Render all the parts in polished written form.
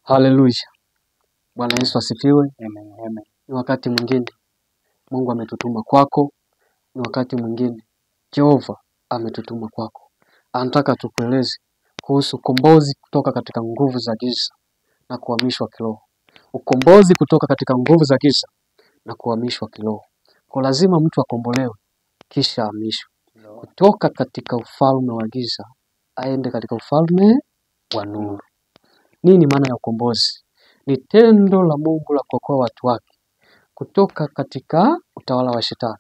Haleluya. Bwana Yesu asifiwe. Amen. Amen. Ni wakati mwingine Mungu ametutuma kwako, ni wakati mwingine Jehova ametutuma kwako. Anataka tukueleze kuhusu ukombozi kutoka katika nguvu za giza na kuhamishwa kiroho. Ukombozi kutoka katika nguvu za giza na kuhamishwa kiroho. Kwa lazima mtu akombolewe kisha ahamishwe kutoka katika ufalme wa giza aende katika ufalme wa nuru. Nini maana ya ukombozi? Ni tendo la Mungu la kuokoa watu wake kutoka katika utawala wa shetani,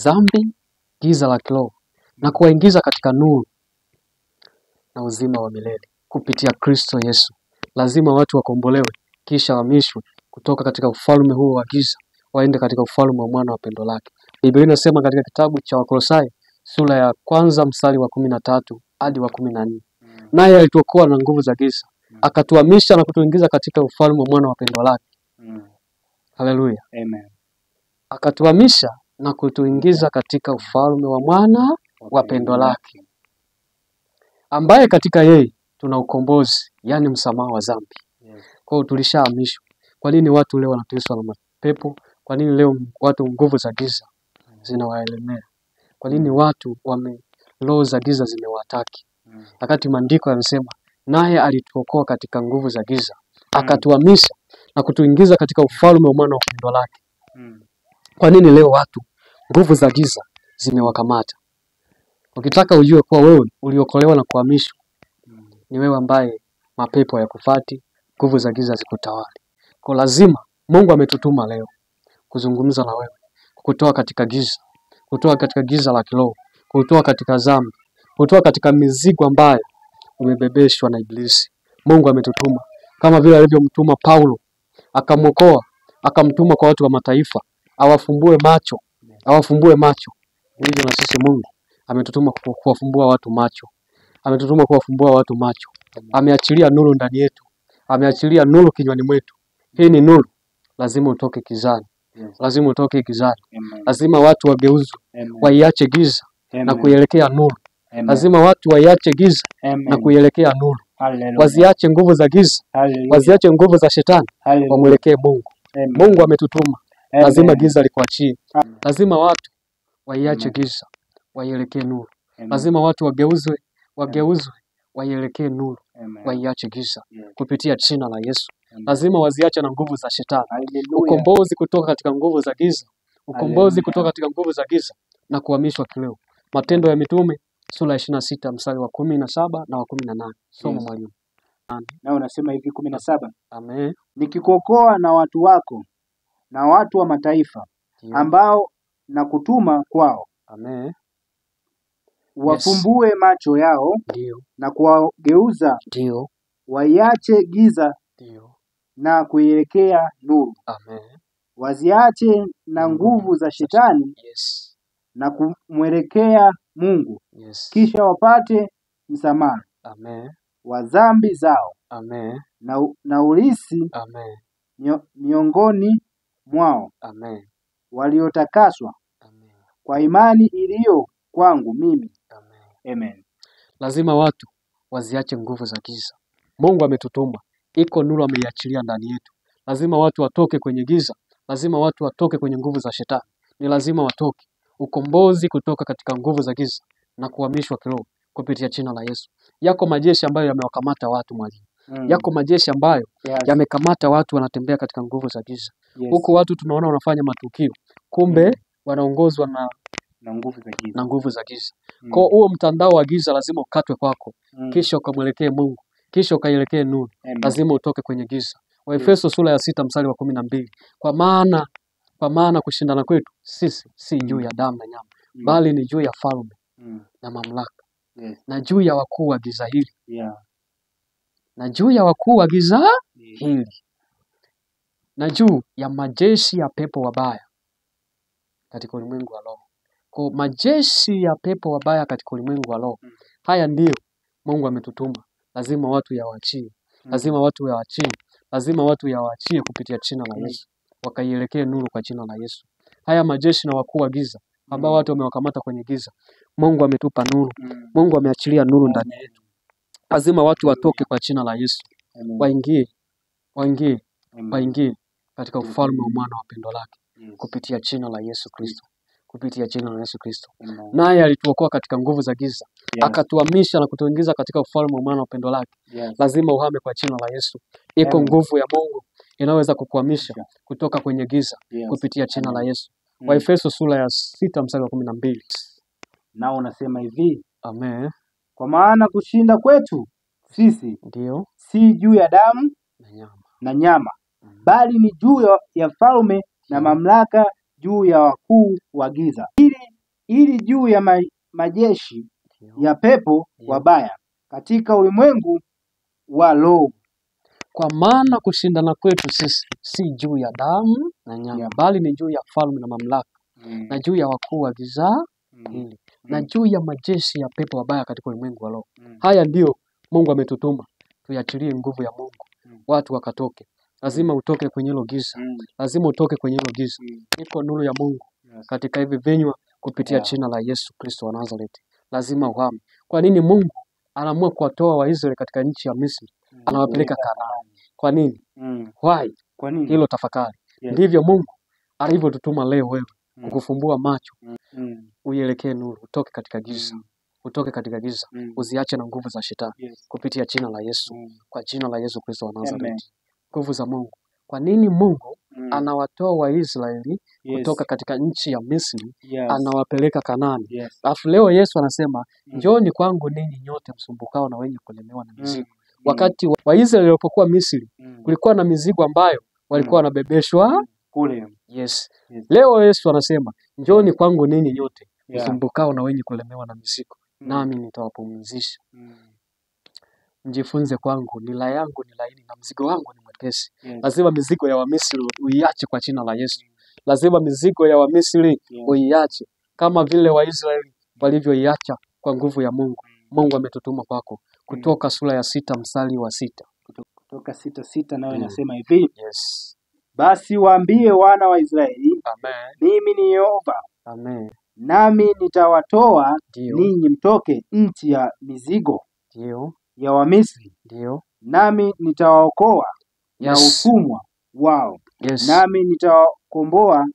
dhambi, giza la kiroho na kuwaingiza katika nuru na uzima wa milele kupitia Kristo Yesu. Lazima watu wakombolewe kisha wahamishwe kutoka katika ufalme huo wa giza waende katika ufalme wa mwana wa pendo lake. Biblia inasema katika kitabu cha Wakolosai sura ya kwanza mstari wa 13 hadi wa 14, naye alituokoa na nguvu za giza akatuhamisha na kutuingiza katika ufalme wa mwana wa pendo lake. Haleluya. Amen. Akatuhamisha na kutuingiza katika ufalme wa mwana wa pendo lake, ambaye katika yeye tuna ukombozi, yaani msamaha wa dhambi. Yes. Kwa hiyo tulishahamishwa. Kwa nini watu leo wanateswa na mapepo? Kwa nini leo watu nguvu za giza zinawaelemea? Kwa nini watu wame roho za giza zimewataki? Wakati maandiko yanasema naye alituokoa katika nguvu za giza akatuhamisha na kutuingiza katika ufalme wa mwana wa pendo lake. Kwa nini leo watu nguvu za giza zimewakamata? Ukitaka ujue kuwa wewe uliokolewa na kuhamishwa, ni wewe ambaye mapepo hayakufati, nguvu za giza zikutawali. Kwa lazima Mungu ametutuma leo kuzungumza na wewe, kukutoa katika giza, kutoa katika giza la kiroho, kutoa katika dhambi, kutoa katika mizigo ambayo umebebeshwa na Ibilisi. Mungu ametutuma kama vile alivyomtuma Paulo akamwokoa, akamtuma kwa watu wa mataifa awafumbue macho, awafumbue macho. Ndivyo na sisi Mungu ametutuma kuwafumbua watu macho, ametutuma kuwafumbua watu macho. Ameachilia nuru ndani yetu, ameachilia nuru kinywani mwetu. Hii ni nuru, lazima utoke gizani, lazima utoke gizani, lazima watu wageuzwe, waiache giza na kuielekea nuru. Lazima watu waiache giza na kuielekea nuru, waziache nguvu za giza, waziache nguvu za shetani, wamwelekee Mungu. Mungu ametutuma, lazima giza likuachie. Lazima watu waiache giza waielekee nuru. Lazima watu wageuzwe, wageuzwe waielekee nuru, waiache giza kupitia jina la Yesu. Lazima waziache na nguvu za shetani. Ukombozi kutoka katika nguvu za giza, ukombozi kutoka katika nguvu za giza na kuhamishwa kileo. Matendo ya Mitume sura ya 26 mstari wa 17 na wa 18. Soma mwalimu. Na unasema hivi 17. Amen. Nikikuokoa na watu wako na watu wa mataifa ambao na kutuma kwao. Amen. Wafumbue macho yao. Ndio. Na kuwageuza. Ndio. Waiache giza. Ndio. Na kuielekea nuru. Amen. Waziache na nguvu za shetani. Yes. Na kumwelekea Mungu. Yes. Kisha wapate msamaha. Amen. Wa dhambi zao. Amen. Na urithi. Amen. Miongoni mwao. Amen. Waliotakaswa. Amen. Kwa imani iliyo kwangu mimi. Amen. Amen. Lazima watu waziache nguvu za giza. Mungu ametutuma, iko nuru ameiachilia ndani yetu. Lazima watu watoke kwenye giza, lazima watu watoke kwenye nguvu za shetani. Ni lazima watoke. Ukombozi kutoka katika nguvu za giza na kuhamishwa kiroho kupitia jina la Yesu. Yako majeshi ambayo yamewakamata watu mwalimu. Yako majeshi ambayo yamekamata watu wanatembea katika nguvu za giza. Huku watu tunaona wanafanya matukio, kumbe wanaongozwa na nguvu za giza. Na nguvu za giza. Kwa huo mtandao wa giza lazima ukatwe kwako. Kisha ukamwelekee Mungu, kisha ukaielekee nuru. Lazima utoke kwenye giza. Waefeso sura ya 6 mstari wa 12. Kwa maana kushindana kwetu sisi si juu ya damu na nyama, bali ni juu ya falme na mamlaka. Na juu ya wakuu wa giza hili. Na juu ya wakuu wa giza hili. Na juu ya majeshi ya pepo wabaya katika ulimwengu wa roho. Kwa majeshi ya pepo wabaya katika ulimwengu wa roho. Haya ndiyo Mungu ametutuma. Lazima watu yawaachie. Lazima watu yawaachie. Lazima watu yawaachie kupitia jina la Yesu. Wakaielekee nuru kwa jina la Yesu. Haya majeshi na wakuu wa giza ambao watu wamewakamata kwenye giza. Mungu ametupa nuru. Mungu ameachilia nuru ndani yetu. Lazima watu watoke kwa jina la Yesu. Amen. Waingie, waingie, Amen. waingie katika ufalme wa mwana wa pendo lake Yes. kupitia jina la Yesu Kristo, kupitia jina la Yesu Kristo. Amen. Naye alituokoa katika nguvu za giza, Yes. akatuhamisha na kutuingiza katika ufalme wa mwana wa pendo lake. Yes. Lazima uhame kwa jina la Yesu. Iko Amen. nguvu ya Mungu inaweza kukuhamisha Yeah. kutoka kwenye giza Yes. kupitia jina la Amen. Yesu. Mm. Waefeso sura ya 6 mstari wa 12. Nao unasema hivi, Amen. kwa maana kushinda kwetu sisi Ndio si juu ya damu na nyama. na nyama, bali ni juu ya falme na Ndio. mamlaka, juu ya wakuu wa giza, ili juu ya majeshi Ndio. ya pepo Ndio. wabaya katika ulimwengu wa roho. Kwa maana kushindana kwetu sisi si juu ya damu na nyama, Yeah. bali ni juu ya falme na mamlaka na juu ya wakuu wa giza hili na juu ya majeshi ya pepo wabaya katika ulimwengu wa roho. Haya ndiyo Mungu ametutuma tuiachilie nguvu ya Mungu, watu wakatoke. Lazima utoke kwenye hilo giza, lazima utoke kwenye hilo giza. Iko nuru ya Mungu Yes. katika hivi vinywa kupitia Yeah. jina la Yesu Kristo wa Nazareti. Lazima uhame. Kwa nini Mungu anaamua kuwatoa Waisraeli katika nchi ya Misri, anawapeleka Kanaani? Kwa nini? Why? Kwa nini? Hilo tafakari. Yes. Ndivyo Mungu alivyotutuma leo wewe kukufumbua macho uielekee nuru, utoke katika giza, utoke katika giza, uziache na nguvu za shetani Yes. kupitia jina la Yesu, kwa jina la Yesu Kristo wa Amen. Nazareti. Nguvu za Mungu. Kwa nini Mungu anawatoa Waisraeli Yes. kutoka katika nchi ya Misri, Yes. anawapeleka Kanaani? Yes. Alafu leo Yesu anasema njooni kwangu ninyi nyote msumbukao na wenye kulemewa na mizigo. Wakati Waisraeli walipokuwa Misri, kulikuwa na mizigo ambayo walikuwa wanabebeshwa Kule. Yes. Yes. Leo Yesu anasema njooni kwangu ninyi nyote Yeah. msumbukao na wenye kulemewa na mizigo, nami nitawapumzisha. Mjifunze kwangu, nila yangu ni laini na mzigo wangu ni mwepesi. Yes. Lazima mizigo ya Wamisri uiache kwa jina la Yesu. Lazima mizigo ya Wamisri Yes. uiache kama vile Waisraeli walivyoiacha kwa nguvu ya Mungu. Mungu ametutuma kwako. Kutoka sura ya 6 mstari wa 6. Kutoka 6:6 nayo inasema hivi, Yes. basi waambie wana wa Israeli, Amen. mimi ni Yehova, Amen. nami nitawatoa Ndio. ninyi mtoke nchi ya mizigo Ndio. ya Wamisri, Ndio. nami nitawaokoa na Yes. utumwa wao, Yes. nami nitawakomboa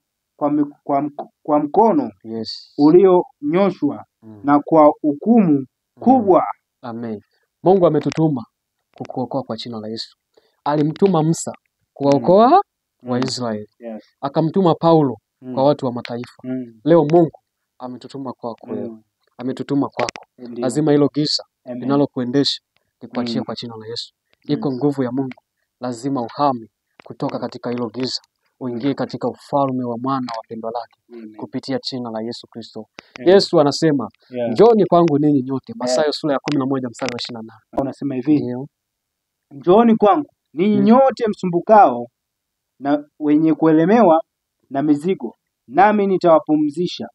kwa mkono Yes. ulionyoshwa na kwa hukumu kubwa. Amen. Mungu ametutuma kukuokoa kwa jina la Yesu. Alimtuma Musa kuwaokoa Waisraeli. Yes. Akamtuma Paulo kwa watu wa mataifa. Leo Mungu ametutuma kwako wewe. Ametutuma kwako. Ndiyo. Lazima hilo giza Amen. linalokuendesha likuachie kwa jina la Yesu. Iko nguvu ya Mungu. Lazima uhame kutoka katika hilo giza, uingie katika ufalme wa mwana wa pendo lake kupitia jina la Yesu Kristo. Yesu anasema Yeah. njooni kwangu ninyi nyote, Mathayo sura ya 11 mstari wa 28. Unasema hivi, Ndio. njooni kwangu ninyi nyote msumbukao na wenye kuelemewa na mizigo, nami nitawapumzisha.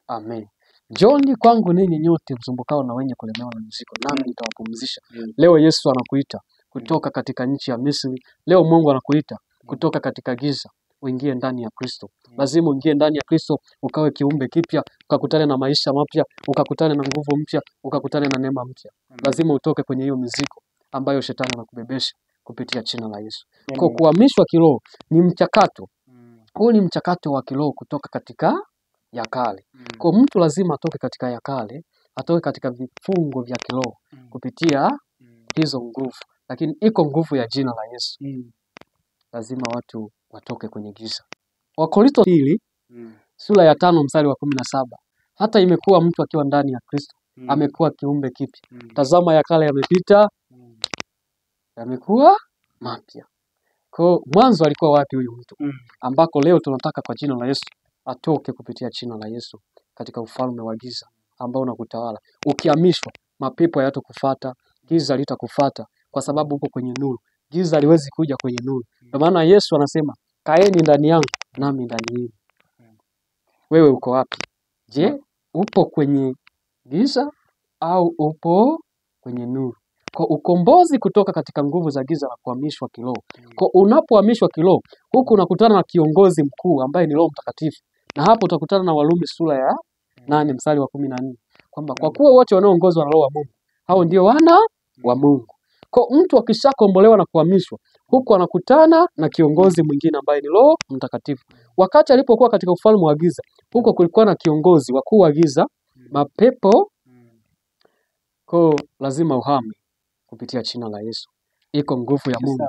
Amen. Njooni kwangu ninyi nyote msumbukao na wenye kulemewa na mizigo, nami nitawapumzisha. Leo Yesu anakuita kutoka katika nchi ya Misri. Leo Mungu anakuita kutoka katika giza uingie ndani ya Kristo. Lazima uingie ndani ya Kristo, ukawe kiumbe kipya, ukakutane na maisha mapya, ukakutane na nguvu mpya, ukakutane na neema mpya. Lazima utoke kwenye hiyo mizigo ambayo shetani anakubebesha kupitia jina la Yesu. Kwa kuhamishwa kiroho ni mchakato. Huu ni mchakato wa kiroho kutoka katika ya kale. Kwa mtu lazima atoke katika ya kale, atoke katika vifungo vya kiroho kupitia hizo nguvu. Lakini iko nguvu ya jina la Yesu. Lazima watu watoke kwenye giza. Wakorintho 2 sura ya 5 mstari wa 17. Hata imekuwa mtu akiwa ndani ya Kristo, amekuwa kiumbe kipya. Tazama ya kale yamepita, yamekuwa mapya. Kwa mwanzo alikuwa wapi huyu mtu? Ambako leo tunataka kwa jina la Yesu atoke kupitia jina la Yesu katika ufalme wa giza ambao unakutawala. Ukihamishwa, mapepo hayatakufuata, giza litakufuata kwa sababu uko kwenye nuru. Giza haliwezi kuja kwenye nuru. Ndio maana Yesu anasema, kaeni ndani yangu nami ndani yenu. Wewe uko wapi? Je, upo kwenye giza au upo kwenye nuru? Kwa ukombozi kutoka katika nguvu za giza na kuhamishwa kiroho. Kwa unapohamishwa kiroho, huku unakutana na kiongozi mkuu ambaye ni Roho Mtakatifu. Na hapo utakutana na Warumi sura ya 8 mstari wa 14 kwamba kwa kuwa wote wanaoongozwa na Roho wa Mungu, hao ndio wana wa Mungu. Kwa mtu akishakombolewa na kuhamishwa, huku anakutana na kiongozi mwingine ambaye ni Roho Mtakatifu. Wakati alipokuwa katika ufalme wa giza, huko kulikuwa na kiongozi wakuu wa giza, mapepo. Kwa lazima uhame kupitia jina la Yesu. Iko nguvu ya Mungu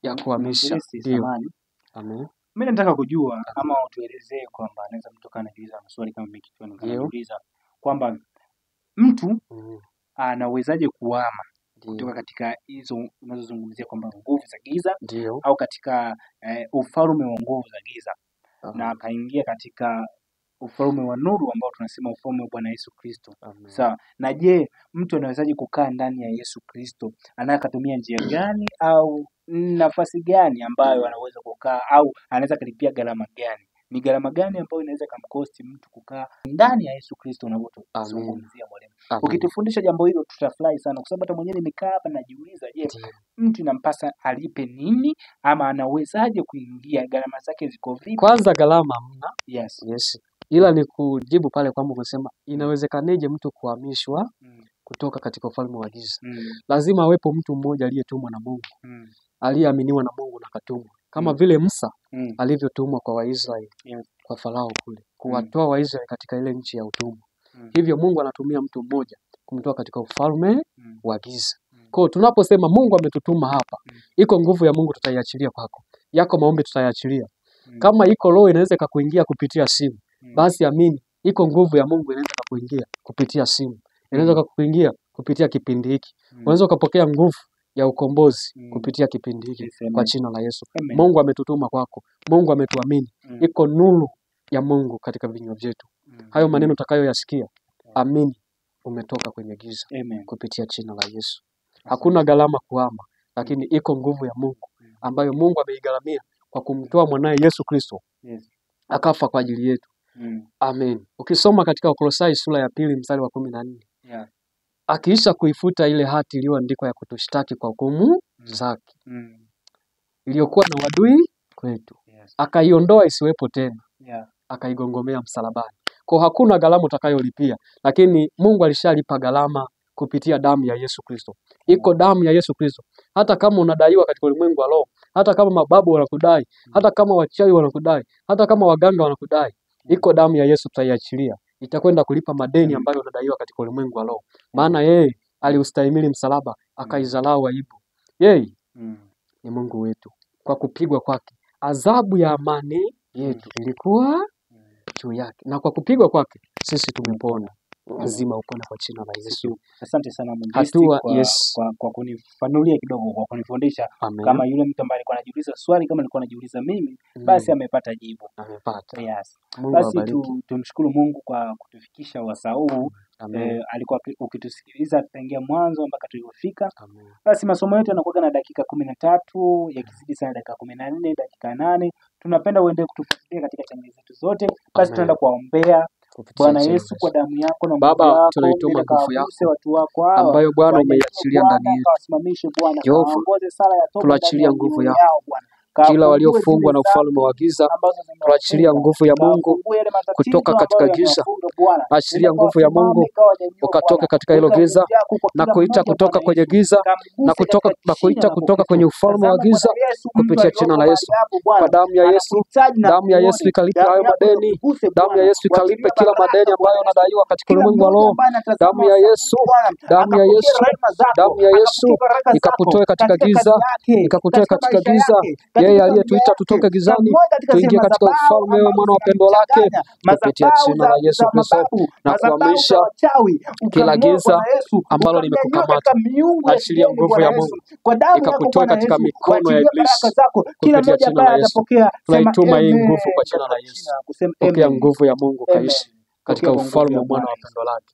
ya kuhamisha. Ndio. Amen. Mimi nataka kujua ama utuelezee kwamba anaweza mtu anajiuliza maswali kama mimi kichwani kanajiuliza kwamba mtu anawezaje kuhama kutoka katika hizo unazozungumzia kwamba nguvu za giza au katika ufalme wa nguvu za giza na akaingia katika ufalme wa nuru ambao tunasema ufalme wa Bwana Yesu Kristo. Sawa. Na je, mtu anawezaje kukaa ndani ya Yesu Kristo? Anaweza kutumia njia gani au nafasi gani ambayo anaweza kukaa au anaweza kulipia gharama gani? Ni gharama gani ambayo inaweza kumkosti mtu kukaa ndani ya Yesu Kristo unavyotuzungumzia mwalimu? Ukitufundisha jambo hilo tutafurahi sana, kwa sababu hata mwenyewe nimekaa hapa najiuliza, je, mtu inampasa alipe nini ama anawezaje kuingia, gharama zake ziko vipi? Kwanza gharama hamna. Yes. Ila ni kujibu pale kwamba unasema inawezekaneje mtu kuhamishwa kutoka katika ufalme wa giza? Lazima awepo mtu mmoja aliyetumwa na Mungu, aliyeaminiwa na Mungu na akatumwa. Kama vile Musa alivyotumwa kwa Waisraeli, kwa Farao kule, kuwatoa Waisraeli katika ile nchi ya utumwa. Hivyo Mungu anatumia mtu mmoja kumtoa katika ufalme wa giza. Kwa tunaposema Mungu ametutuma hapa, iko nguvu ya Mungu tutaiachilia kwako. Yako maombi tutayaachilia. Kama iko roho inaweza ikakuingia kupitia simu, basi amini, iko nguvu ya Mungu inaweza kukuingia kupitia simu, inaweza kukuingia kupitia kipindi hiki. Unaweza ukapokea nguvu ya ukombozi kupitia kipindi hiki kwa jina la Yesu. Amen. Mungu ametutuma kwako, Mungu ametuamini. Iko nuru ya Mungu katika vinywa vyetu. Hayo maneno utakayoyasikia, amini, umetoka kwenye giza kupitia jina la Yesu. Hakuna gharama kuhama, lakini iko nguvu ya Mungu ambayo Mungu ameigharamia kwa kumtoa mwanaye Yesu Kristo akafa kwa ajili yetu. Amen. Ukisoma katika Wakolosai sura ya 2 mstari wa 14. Akiisha kuifuta ile hati iliyoandikwa ya kutushtaki kwa hukumu zake, iliyokuwa na uadui kwetu, akaiondoa isiwepo tena, akaigongomea msalabani. Kwa hakuna gharama utakayolipia, lakini Mungu alishalipa gharama kupitia damu ya Yesu Kristo. Iko damu ya Yesu Kristo. Hata kama unadaiwa katika ulimwengu wa roho, hata kama mababu wanakudai, hata kama wachawi wanakudai, hata kama waganga wanakudai, iko damu ya Yesu tutaiachilia. Itakwenda kulipa madeni ambayo unadaiwa katika ulimwengu wa roho. Maana yeye aliustahimili msalaba, akaidharau aibu. Yeye ni Mungu wetu. Kwa kupigwa kwake, adhabu ya amani yetu ilikuwa juu yake, na kwa kupigwa kwake sisi tumepona. Lazima upone kwa jina la Yesu. Asante sana Mwinjilisti kwa kunifanulia kidogo, kwa kunifundisha. Amen. Kama yule mtu ambaye alikuwa anajiuliza swali kama nilikuwa najiuliza mimi, basi amepata jibu. Amepata. Yes. Mungu Basi awabariki. tumshukuru Mungu kwa kutufikisha wasaa huu. Amen. Alikuwa ukitusikiliza tangia mwanzo mpaka tulipofika. Amen. Basi masomo yetu yanakuwa na dakika 13, yakizidi sana dakika 14, dakika 8. Tunapenda uendelee kutufuatilia katika chaneli zetu zote. Basi tunaenda kuwaombea Bwana Yesu, kwa damu yako na nguvu Baba, yako, tunaituma nenda nguvu yako kawaguse watu wako hawa ambayo Bwana wanyanyue umeiachilia Bwana, ndani yetu. kawasimamishe Bwana, Jehova, kawaongoze sala ya toba ndani tunaachilia ya nguvu mioyo yako. yao Bwana, Kila kawafungue zile waliofungwa na ufalme dhambi wa giza, ambazo tunaachilia zimewafunga, nguvu ya Mungu kawafungue yale matatizo kutoka katika ambayo giza. yamewafunga Bwana, nenda Achilia nguvu ya kawasimame, Mungu kawanyanyue ukatoke Bwana, katika hilo weka giza nguvu yako kwa na kila kuita mmoja kutoka Bwana kwenye Yesu, giza na kamguse kutoka katika na jina kuita la kutoka Kristo. kwenye ufalme wa Tazama giza Bwana Yesu, mtu kupitia jina aliyoko la mahali Yesu. hapo Kwa Bwana damu ya Yesu, anakuhitaji na damu ya Yesu kuone, ikalipe damu hayo yako madeni, ikamguse damu ya Bwana, Yesu ikalipe wachilia kila baraka madeni ambayo Bwana Yesu unadaiwa katika kila ulimwengu wa mmoja roho. ambaye anatazama Damu ya wasaa Yesu, huu Bwana damu ya akapokea Yesu, rehema zako, damu ya Yesu akapokea baraka zako ikakutoe katika katika kazi giza, yake, ikakutoe katika katika maisha giza. yake, Yeye katika familia aliyetuita yake, tutoke gizani, kamwoe katika zile tuingie katika madhabahu ufalme wa ambazo mwana wa pendo lake zinamchanganya, kupitia madhabahu jina la Yesu za Kristo, mababu, na madhabahu za kuhamisha wachawi, kila ukamng'oa giza Bwana Yesu, ambalo ukamnyanyua limekukamata. katika miungu ya Achilia kigeni nguvu Bwana ya Yesu, Mungu kwa damu yako ikakutoe Bwana katika Yesu, mikono ya waachilie baraka Iblisi zako, kila kupitia mmoja jina ambaye la Yesu. atapokea, sema Tunaituma hii amen nguvu kwa jina katika la Yesu. jina, kusema Pokea amen, nguvu ya Mungu amen. kaishi katika Pokea kwa nguvu ufalme ya wa mwana Bwana wa Yesu. pendo lake.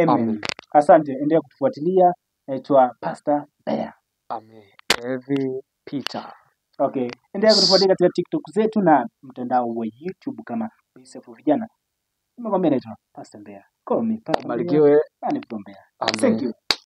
Amen. Amen. Asante, endelea kutufuatilia. Naitwa Pastor Bear. Amen. Evi Peter. Okay, endelea kutufuatilia katika TikTok zetu na mtandao wa YouTube kama BSF Vijana. Nimekwambia naitwa Pastor Bear. Call me Pastor Bear, Ubarikiwe. and Bear. Thank Amen. you.